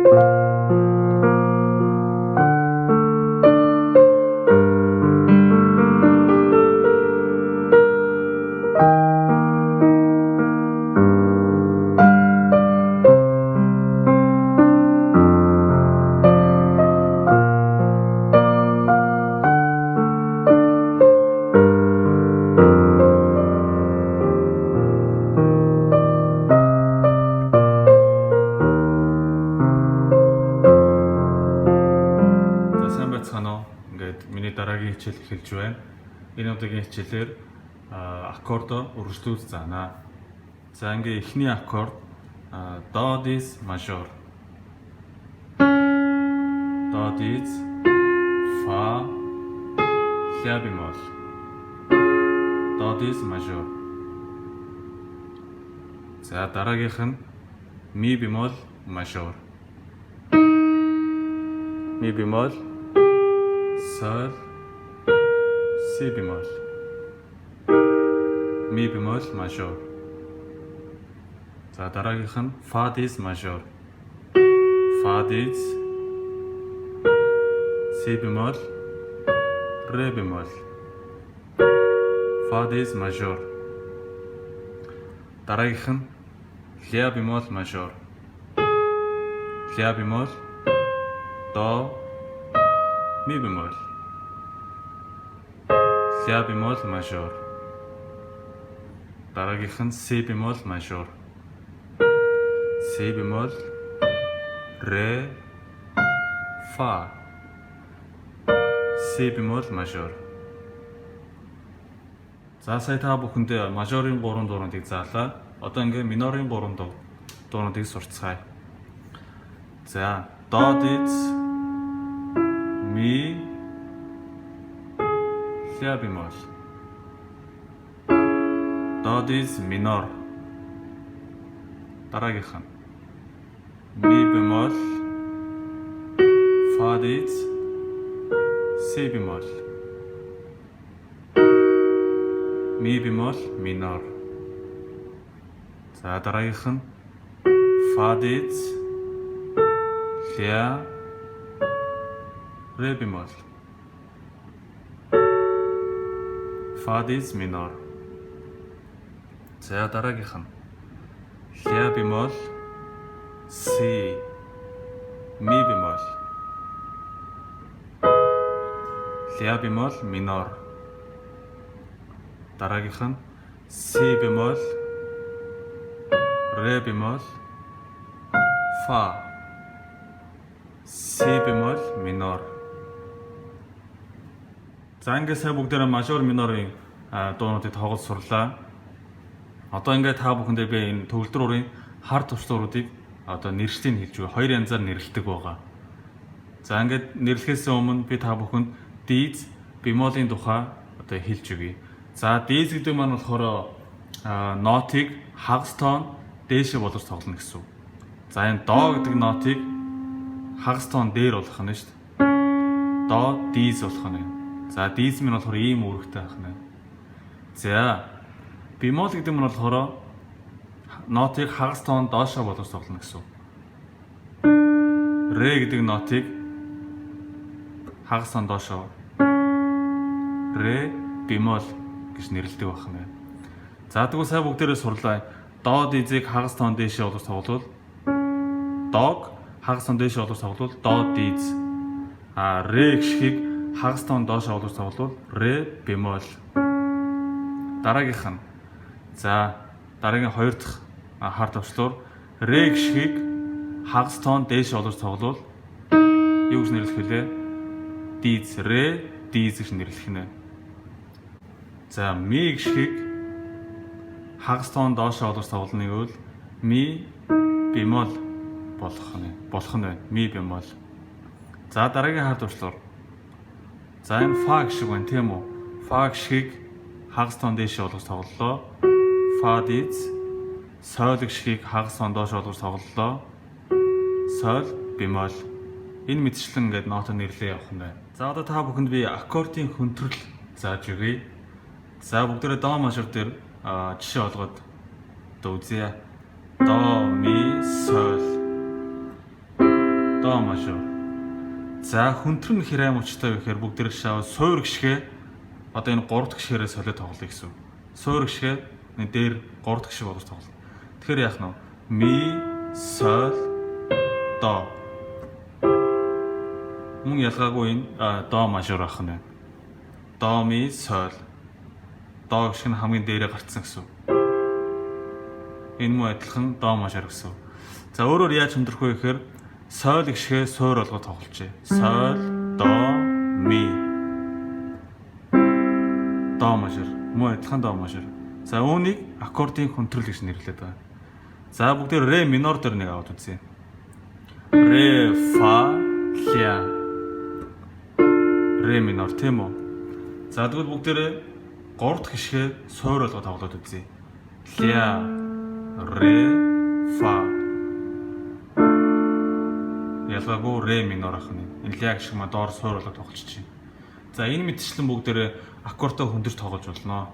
За, сайн байцгаана уу? Ингээд миний дараагийн хичээл эхэлж байна. Энэ удаагийн хичээлээр аккордоо үргэлжлүүлж заана. За, ингээ эхний аккорд до диез мажор. До диез, фа, ля бемол. До диез мажор. За, дараагийнх нь ми бемол мажор. Ми бемол, соль, си бемол. Ми бемол мажор. За, дараагийнх нь фа диез мажор. Фа диез, си бемол, ре бемол. Фа диез мажор. Дараагийнх нь ля бемол мажор. Ля бемол, до, ми бемол. Ля бемол мажор. Дараагийнх нь си бемол мажор. Си бемол, ре, фа. Си бемол мажор. За, сая та бүхэндээ мажорын 3 дуурнуудыг заалаа. Одоо ингээ минорын 3 дуурнуудыг сурцгаая. За, до диез, ми, ля бемол. До диез минор. Дараагийнх нь ми бемол, фа диез, си бемол. Ми бемол минор. За, дараагийнх нь фа диез, ля, ре бемол. Фа диез минор. За, дараагийнх нь ля бемол, си, ми бемол. Ля бемол минор. Дараагийнх нь си бемол, ре бемол, фа. Си бемол минор. За, ингээд сая бүгдээрээ мажор, минорын дуунуудыг тоглож сурлаа. Одоо ингээд та бүхэндээ би энэ төгөлдөр хуурын хар товчлууруудыг одоо нэршлийг хэлж өгье. Хоёр янзаар нэрлэдэг байгаа. За, ингээд нэрлэхээс өмнө би та бүхэнд диез, бемолийн тухай одоо хэлж өгье. За, диез гэдэг маань болохоор нотыг хагас тон дээшээ болгож тоглоно гэсэн үг. За, энэ до гэдэг нотыг хагас тон дээр болох нь шүү дээ. До диез болох нь. За, диез минь болохоор ийм үүрэгтэй байх нь. За, бемол гэдэг нь болохоор нотыг хагас тон доошоо болгож тоглоно гэсэн үг. Ре гэдэг нотыг хагас тон доошоо, ре бемол гэж нэрлэдэг байх нь. За, тэгвэл сая бүгдээрээ сурлаа. До дизийг хагас тон дээшээ болгож тоглол, дог хагас тон дээшээ болгож тоглол до диз. А ре гшгийг хагас тон доошоо болгож тоглол ре бемол. Дараагийнх нь, за, дараагийн хоёр дахь хар товчлуур, ре гшгийг хагас тон дээшээ болгож тоглол юу гэж нэрлэх вүлээ? Диз, ре диз гэж нэрлэх нэ. За, ми гшгийг хагас тон доошоо болгож тоглоно гэвэл ми бемол болох нь болох нь байна. Ми бемол. За, дараагийн хар товчлуур. За, энэ фа гшиг байна, тийм үү? Фа гшгийг хагас тон дээшээ болгож тоглолоо. Фа диз. Соль гшгийг хагас тон доош болгож тоглолоо. Соль бемол. Энэ мэтчлэн ингээд нотоо нэрлээ явах нь байна. За, одоо та бүхэнд би аккордын хөнтрөл зааж өгье. За, бүгдээрээ до мажор дээр жишээ олгоод одоо үзье. До, ми, соль. До мажор. За, хүнтэр нь хэр аим учиртай вэ гэхээр бүгд зэрэг шав суур гишгээ одоо энэ 3 дахь гишгээрээ солиод тоглоё гэсэн үг. Суур гишгээ энэ дээр 3 дахь гишг болгож тоглоно. Тэгэхээр яах нь вэ? Ми, соль, до. Мөн ялгаагүй энэ до мажор ах нь байна. До, ми, соль. До гишг нь хамгийн дээрээ гарцсан гэсэн үг. Энэ мөн адилхан до мажор гэсэн үг. За, өөрөөр яаж хүндрэх вэ гэхээр соль гишгээ суур болгоод тоглолчээ. Соль, до, ми. До мажор. Мөн адилхан до мажор. За, үүнийг аккордын хүндрэл гэж нэрлэдэг байгаа. За, бүгдээр ре минор дээр нэг аваад үзье. Ре, фа, ля. Ре минор, тийм үү? За, тэгвэл бүгдээрээ 3 дахь гишгээ суур болгоод тоглоод үзье. Ля, ре, фа. Ялгаагүй ре минор ах нь. Энэ ля гишг ма доор суур болгоод тоглож чинь. За, энэ мэтчлэн бүгдээрээ аккордоо хүндэрч тоглож болно.